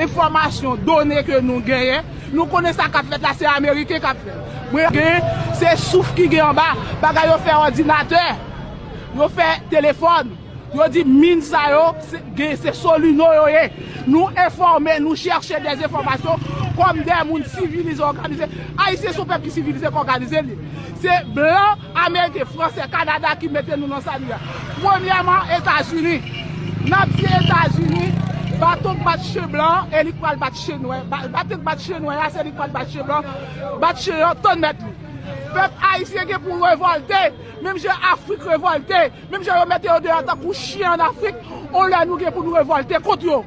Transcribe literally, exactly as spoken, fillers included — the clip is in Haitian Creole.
Enfòmasyon, done ke nou genyen, nou konnen sa k ap fèt la, se Ameriken k ap fè. Mwen gen, se souf ki gen anba, bagay yo fè òdinatè, yo fè telefòn, yo di min sa yo, se, gen, se Solino yo ye. Nou enfòme, nou chèche de enfòmasyon kòm de moun sivilize, òganize. Ayisyen se yon pèp ki sivilize, ki òganize li. Se blan, Ameriken, Fransè, Kanada ki mete nou nan sa nou ye a. Premyèman, Etazini. N ap di Etazini, baton k bat chen blan, e li k pral bat chen nwè. Ba-, baton k bat chen nwè a, se li k pral bat chen blan. Bat chen an, tann mèt li. Pèp ayisyen gen pou revòlte, menm jan Afrik revòlte, menm jan yo mete yo deyò tankou chen ann Afrik, on lè nou gen pou nou revòlte kont yo.